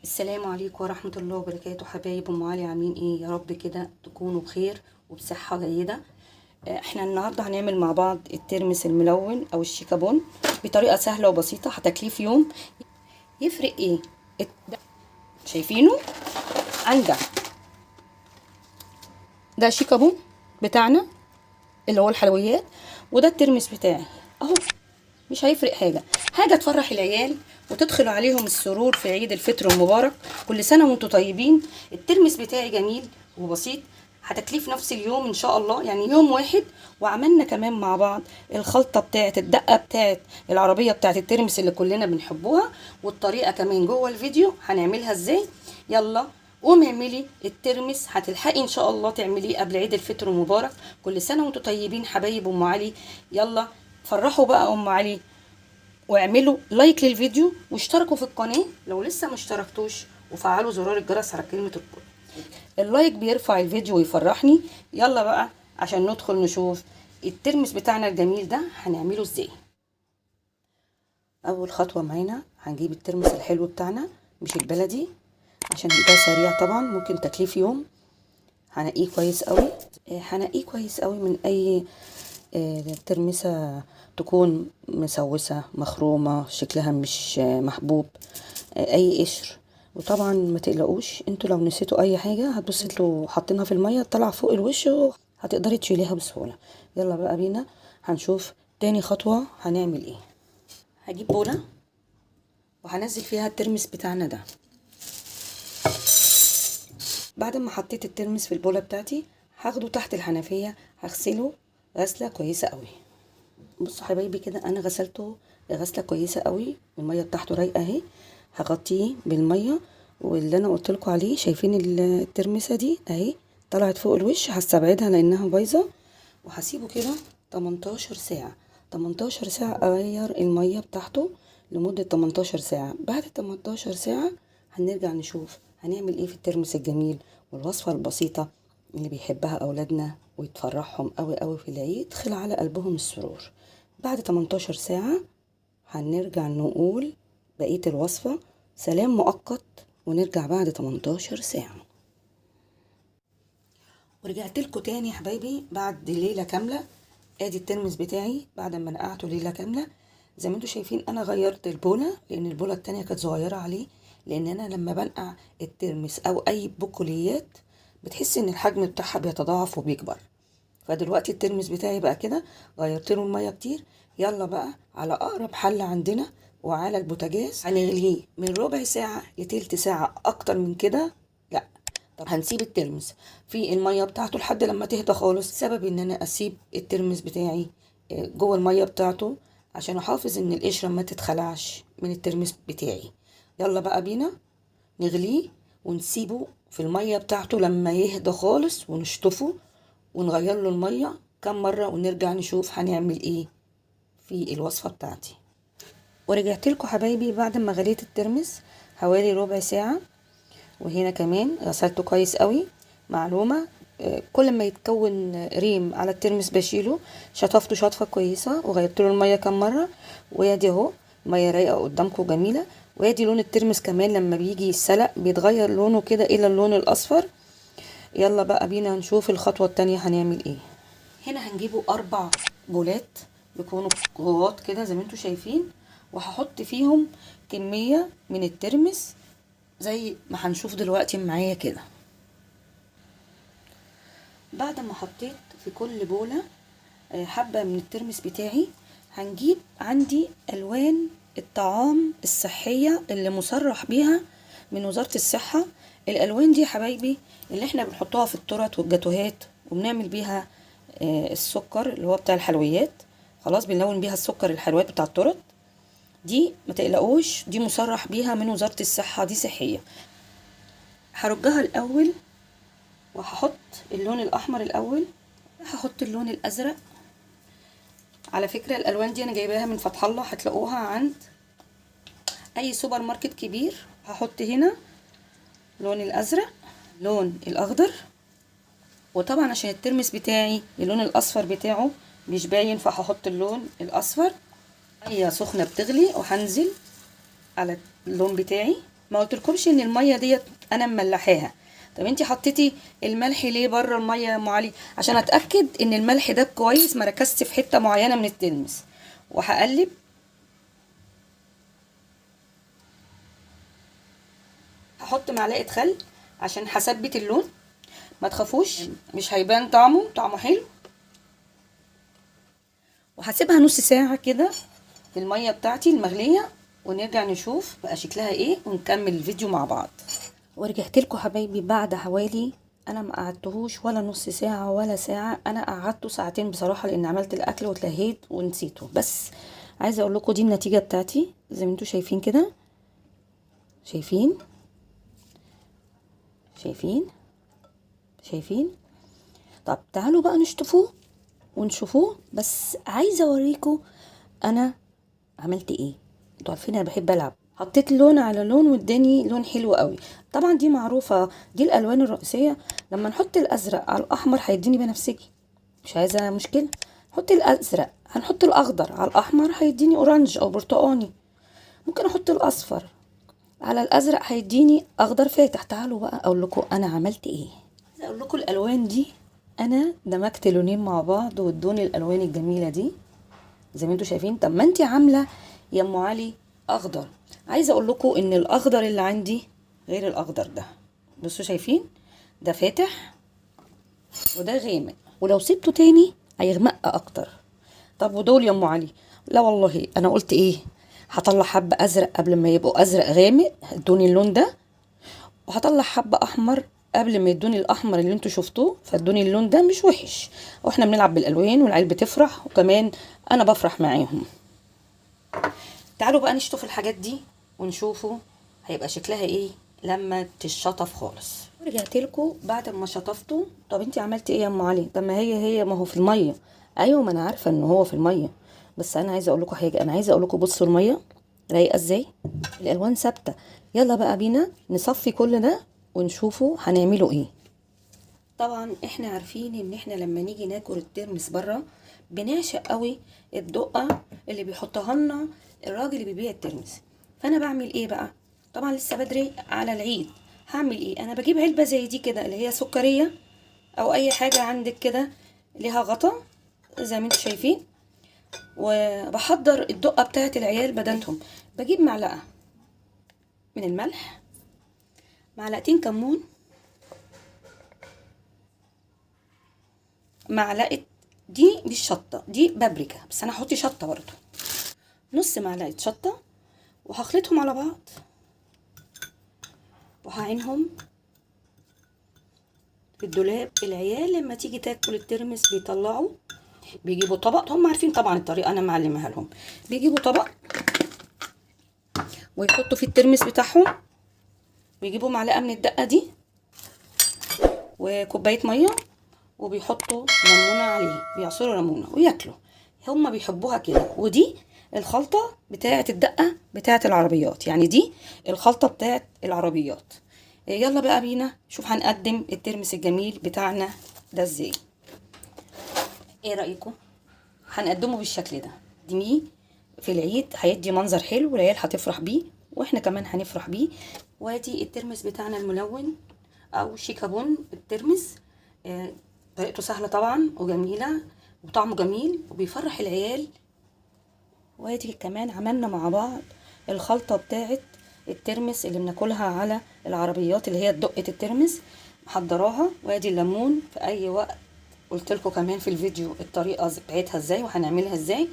السلام عليكم ورحمة الله وبركاته. حبايب ام علي، عاملين ايه؟ يا رب كده تكونوا بخير وبصحة جيدة. احنا النهاردة هنعمل مع بعض الترمس الملون او الشيكابون بطريقة سهلة وبسيطة، هتاكليه في يوم. يفرق ايه؟ شايفينه عندك ده شيكابون بتاعنا اللي هو الحلويات، وده الترمس بتاعي اهو، مش هيفرق حاجة. حاجة تفرح العيال وتدخل عليهم السرور في عيد الفطر المبارك. كل سنة وانتم طيبين. الترمس بتاعي جميل وبسيط، هتاكليه في نفس اليوم ان شاء الله، يعني يوم واحد. وعملنا كمان مع بعض الخلطة بتاعه الدقة بتاعه العربية بتاعه الترمس اللي كلنا بنحبوها، والطريقة كمان جوه الفيديو هنعملها ازاي. يلا قومي اعملي الترمس، هتلحقي ان شاء الله تعمليه قبل عيد الفطر المبارك. كل سنة وانتم طيبين حبايب ام علي. يلا فرحوا بقى ام علي واعملوا like للفيديو واشتركوا في القناة لو لسه ما اشتركتوش، وفعلوا زرار الجرس على كلمة الكل. ال like بيرفع الفيديو ويفرحني. يلا بقى عشان ندخل نشوف الترمس بتاعنا الجميل ده هنعمله ازاي. اول خطوة معانا هنجيب الترمس الحلو بتاعنا، مش البلدي عشان ده سريع طبعا، ممكن تاكليه في يوم. هنقيه كويس قوي، هنقيه كويس قوي من اي ترمسة تكون مسوسة مخرومة شكلها مش محبوب، اي قشر. وطبعا ما تقلقوش، انتوا لو نسيتوا اي حاجة هتبصوا انتوا حاطينها في المية طلع فوق الوش هتقدري تشيليها بسهولة. يلا بقى بينا هنشوف تاني خطوة هنعمل ايه. هجيب بولة وهنزل فيها الترمس بتاعنا ده. بعد ما حطيت الترمس في البولة بتاعتي هاخده تحت الحنفية، هغسله غسلة كويسة قوي. بصوا حبايبي كده انا غسلته غسلة كويسة قوي، المية بتاعته رايقة اهي. هغطيه بالمية واللي انا قلت لكم عليه. شايفين الترمسة دي اهي طلعت فوق الوش، هستبعدها لانها بايظة، وهسيبه كده 18 ساعة. 18 ساعة اغير المية بتاعته لمدة 18 ساعة. بعد 18 ساعة هنرجع نشوف هنعمل ايه في الترمس الجميل والوصفة البسيطة اللي بيحبها اولادنا ويتفرحهم قوي قوي في العيد، يدخل على قلبهم السرور. بعد 18 ساعة هنرجع نقول بقية الوصفة. سلام مؤقت ونرجع بعد 18 ساعة. ورجعت لكم تاني يا حبايبي بعد ليلة كاملة. ادي الترمس بتاعي بعد ما نقعته ليلة كاملة. زي ما انتم شايفين انا غيرت البولة لان البولة التانية كانت صغيرة عليه، لان انا لما بنقع الترمس او اي بقوليات بتحس ان الحجم بتاعها بيتضاعف وبيكبر. فدلوقتي الترمس بتاعي بقى كده، غيرت له المية كتير. يلا بقى على اقرب حله عندنا وعلى البوتاجاز هنغليه من ربع ساعة لتلت ساعة، اكتر من كده لا. طب هنسيب الترمس في المية بتاعته لحد لما تهدى خالص. سبب ان انا اسيب الترمس بتاعي جوه المية بتاعته عشان احافظ ان القشرة ما تتخلعش من الترمس بتاعي. يلا بقى بينا نغليه ونسيبه في المية بتاعته لما يهدى خالص، ونشطفه ونغير له المية كم مرة، ونرجع نشوف هنعمل ايه في الوصفة بتاعتي. ورجعت لكم حبايبي بعد ما غليت الترمس حوالي ربع ساعة، وهنا كمان غسلته كويس قوي. معلومة، كل ما يتكون ريم على الترمس بشيله. شطفته شطفة كويسة وغيرت له المية كم مرة، وادي اهو المية رايقة قدامكم جميلة. وادي لون الترمس كمان لما بيجي يتسلق بيتغير لونه كده الى اللون الاصفر. يلا بقى بينا نشوف الخطوة التانية هنعمل ايه. هنا هنجيبه 4 بولات يكونوا غواط كده زي ما انتوا شايفين، وهحط فيهم كمية من الترمس زي ما هنشوف دلوقتي معايا كده. بعد ما حطيت في كل بولة حبة من الترمس بتاعي، هنجيب عندي ألوان الطعام الصحية اللي مصرح بيها من وزارة الصحة. الألوان دي يا حبايبي اللي احنا بنحطها في التورت والجاتوهات وبنعمل بيها السكر اللي هو بتاع الحلويات، خلاص بنلون بيها السكر الحلويات بتاع التورت دي. ما تقلقوش، دي مصرح بيها من وزارة الصحة، دي صحية. هرجها الأول وهحط اللون الأحمر الأول، هحط اللون الأزرق. على فكرة الألوان دي أنا جايباها من فتح الله، هتلاقوها عند أي سوبر ماركت كبير. هحط هنا لون الأزرق، لون الأخضر، وطبعا عشان الترمس بتاعي اللون الأصفر بتاعه مش باين فهحط اللون الأصفر. مية سخنة بتغلي وهنزل على اللون بتاعي. ما قلتلكمش ان المية ديت انا مملحاها. طب انتي حطيتي الملح ليه بره المية يا ام علي؟ عشان اتاكد ان الملح ده كويس، ما ركزت في حتة معينة من الترمس. وهقلب. هحط معلقه خل عشان هثبت اللون، ما تخافوش مش هيبان طعمه، طعمه حلو. وهسيبها نص ساعة كده في المية بتاعتي المغليه، ونرجع نشوف بقى شكلها ايه ونكمل الفيديو مع بعض. ورجعت لكم حبايبي بعد حوالي، انا ما قعدتهوش ولا نص ساعة ولا ساعة، انا قعدته ساعتين بصراحة لان عملت الاكل واتلهيت ونسيته. بس عايزه اقول لكم دي النتيجة بتاعتي زي ما انتم شايفين كده، شايفين شايفين شايفين. طب تعالوا بقى نشطفوه ونشوفوه. بس عايزه اوريكم انا عملت ايه. انتوا عارفين انا بحب العب، حطيت لون على لون واداني لون حلو قوي. طبعا دي معروفة، دي الالوان الرئيسية. لما نحط الازرق على الاحمر هيديني بنفسجي، مش عايزه مشكلة. نحط الازرق، هنحط الاخضر على الاحمر هيديني orange او برتقاني. ممكن احط الاصفر على الازرق هيديني اخضر فاتح. تعالوا بقى اقول لكم انا عملت ايه. عايزه اقول لكم الالوان دي انا دمجت لونين مع بعض وادوني الالوان الجميلة دي زي ما انتوا شايفين. طب ما انت عامله يا ام علي اخضر، عايزه اقول لكم ان الاخضر اللي عندي غير الاخضر ده. بصوا شايفين، ده فاتح وده غامق، ولو سبته تاني هيغمق اكتر. طب ودول يا ام علي؟ لا والله انا قلت ايه، هطلع حبه ازرق قبل ما يبقوا ازرق غامق ادوني اللون ده، وهطلع حبه احمر قبل ما يدوني الاحمر اللي انتوا شفتوه، فادوني اللون ده مش وحش. واحنا بنلعب بالالوان والعيال بتفرح، وكمان انا بفرح معاهم. تعالوا بقى نشطف الحاجات دي ونشوفوا هيبقى شكلها ايه لما تتشطف خالص. رجعت لكم بعد ما شطفته. طب انتي عملتي ايه يا ام علي؟ طب ما هي ما هو في المية. ايوه ما انا عارفه ان هو في المية، بس انا عايزه اقول لكم حاجة. انا عايزه اقول لكم بصوا المية رايقة ازاي، الالوان ثابتة. يلا بقى بينا نصفي كل ده ونشوفه هنعمله ايه. طبعا احنا عارفين ان احنا لما نيجي ناكل الترمس بره بنعشق قوي الدقة اللي بيحطها لنا الراجل اللي بيبيع الترمس. فانا بعمل ايه بقى؟ طبعا لسه بدري على العيد، هعمل ايه؟ انا بجيب علبة زي دي كده اللي هي سكريه او اي حاجة عندك كده ليها غطا زي ما انتم شايفين، وبحضر الدقة بتاعه العيال بدلتهم. بجيب معلقه من الملح، معلقتين كمون، معلقه دي مش شطه، دي بابريكا بس انا هحط شطه برضو، نص معلقه شطه، وهخلطهم على بعض وهعينهم في الدولاب. العيال لما تيجي تاكل الترمس بيطلعوا بيجيبوا طبق، هم عارفين طبعا الطريقة انا معلمها لهم، بيجيبوا طبق ويحطوا فيه الترمس بتاعهم، ويجيبوا معلقه من الدقة دي وكوبايه مية، وبيحطوا ليمونه عليه، بيعصروا ليمونه وياكلوا. هما بيحبوها كده. ودي الخلطة بتاعه الدقة بتاعه العربيات، يعني دي الخلطة بتاعه العربيات. يلا بقى بينا شوف هنقدم الترمس الجميل بتاعنا ده ازاي. ايه رايكم؟ هنقدمه بالشكل ده. دمية في العيد هيدي منظر حلو، والعيال هتفرح بيه واحنا كمان هنفرح بيه. وادي الترمس بتاعنا الملون او شيكابون الترمس. طريقته سهلة طبعا وجميلة وطعمه جميل وبيفرح العيال. وادي كمان عملنا مع بعض الخلطة بتاعه الترمس اللي بناكلها على العربيات اللي هي دقه الترمس، محضراها. وادي الليمون في اي وقت، قلت لكم كمان في الفيديو الطريقة بتاعتها ازاي وهنعملها ازاي.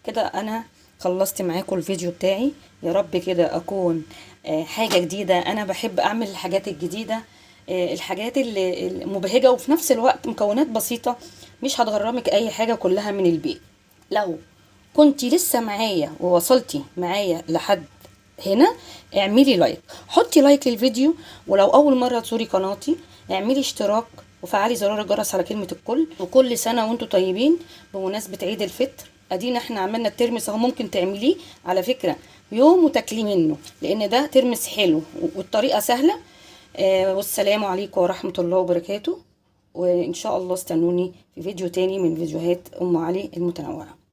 كده انا خلصت معاكم الفيديو بتاعي. يا رب كده اكون حاجة جديدة. انا بحب اعمل الحاجات الجديدة، الحاجات المبهجه، وفي نفس الوقت مكونات بسيطة مش هتغرمك اي حاجة، كلها من البيت. لو كنتي لسه معايا ووصلتي معايا لحد هنا اعملي like، حطي like للفيديو، ولو اول مرة تزوري قناتي اعملي اشتراك وفعلي زرار الجرس على كلمة الكل. وكل سنة وانتم طيبين بمناسبة عيد الفطر. ادينا احنا عملنا الترمس اهو، ممكن تعمليه على فكرة يوم وتاكليه منه، لان ده ترمس حلو والطريقة سهلة. والسلام عليكم ورحمة الله وبركاته، وان شاء الله استنوني في فيديو تاني من فيديوهات ام علي المتنوعة.